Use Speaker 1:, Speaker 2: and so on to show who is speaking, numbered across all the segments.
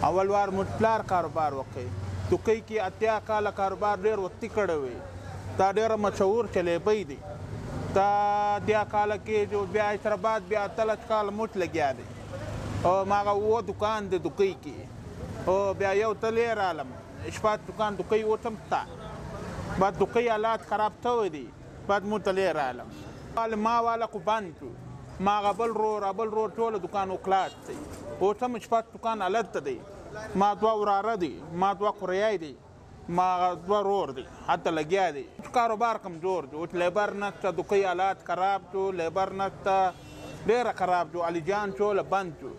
Speaker 1: اول وار مو پلار کاروبار وکړي، دوکۍ کې 80 کاله کاروبار ډېر وختي کړی وي. دا ډېره مشهور چلیبۍ دی. دا 80 کاله کې جو بیا اسراباد بیا 18 کاله موټ لګیا دی. او ماغه و دکان دی دوکۍ کې، او بیا یو تلې رالم شپه دکان دوکۍ اوتم تا بعد دوکۍ حالات خراب شوی دی. بعد مو تلې رالم ما والا خو بند شو، ما غبل رور ابل رور ټول دکان وکلاس دی. اوسم شپه دکان حالت دی. ما دوه وراره دی، ما دوه خوریای دی، ما دوه رور دی، حتی لګیا دی. کاروبار کمزور دی اوس، لیبر نشته، دوکۍ حالات خراب شو، لیبر نشته، ډېره خراب شو. علي جان ټوله بند شو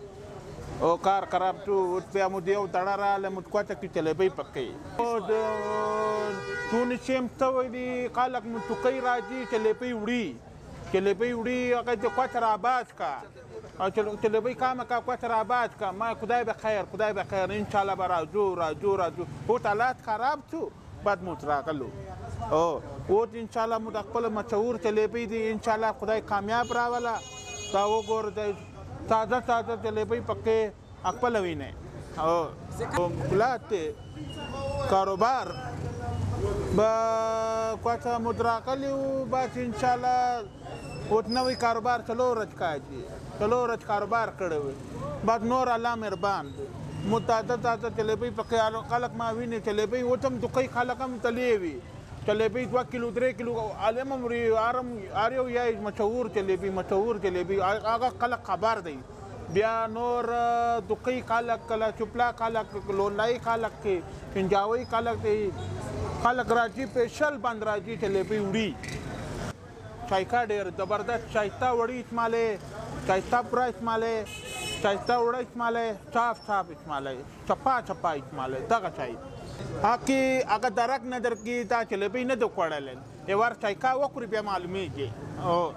Speaker 1: او کار خراب شو. اوس بیا مو یو دړه راغله، مو کوټه کې چلیبۍ پکې او د تونسیم شوی دی. خلک مو ټوکۍ راځي، چلیبۍ وړي، چلیبۍ وړي. هغه د کوټه را آباد کا او چلیبۍ کامه کا، کوټه را آباد کا. ما خدای به خیر، خدای به خیر، انشاءالله به راځو راځو راځو. اوس حالات خراب شو، بعد مو راغلو. او اوس انشاءالله مو د خپل مشهور چلیبۍ دی، انشاءالله خدای کامیاب راوله. دا وګوره، د تازه تازه جلیبۍ پکې خپله وینئ. او مشکلات کاروبار به کوټه مو راغلي وو. بس انشاءالله اوس نوی کاروبار 4 ورځ کاږي، 4 ورځ کاروبار کړی وي. بعد نور الله مهربان دی. مو تازه تازه جلیبۍ پکې خلک ما ویني جلیبۍ. اوس هم دوکۍ خلک هم تلې وي جلیبۍ، 2 کیلو 3 کیلو عالم هم وړي. هر یو یې مشهور جلیبۍ، مشهور جلیبۍ، هغه خلک خبر دی. بیا نور دوکۍ خلک، کله چپلا خلک، لولای خلک کې، پنجاوۍ خلک دی، خلک راځي په بند راځي، جلیبۍ وړي. چایکا ډېر زبردست چایسته وړي استعمالې، چایسته پوره استعمالې، چایسته وړه استعمالې، صاف صاف استعمالې، چپا چپا استعمالې. دغه چای هکې هغه درک نه درکې، دا جلیبۍ نه ده خوړلی. یو وار چایکا وخوري بیا معلومیږي. او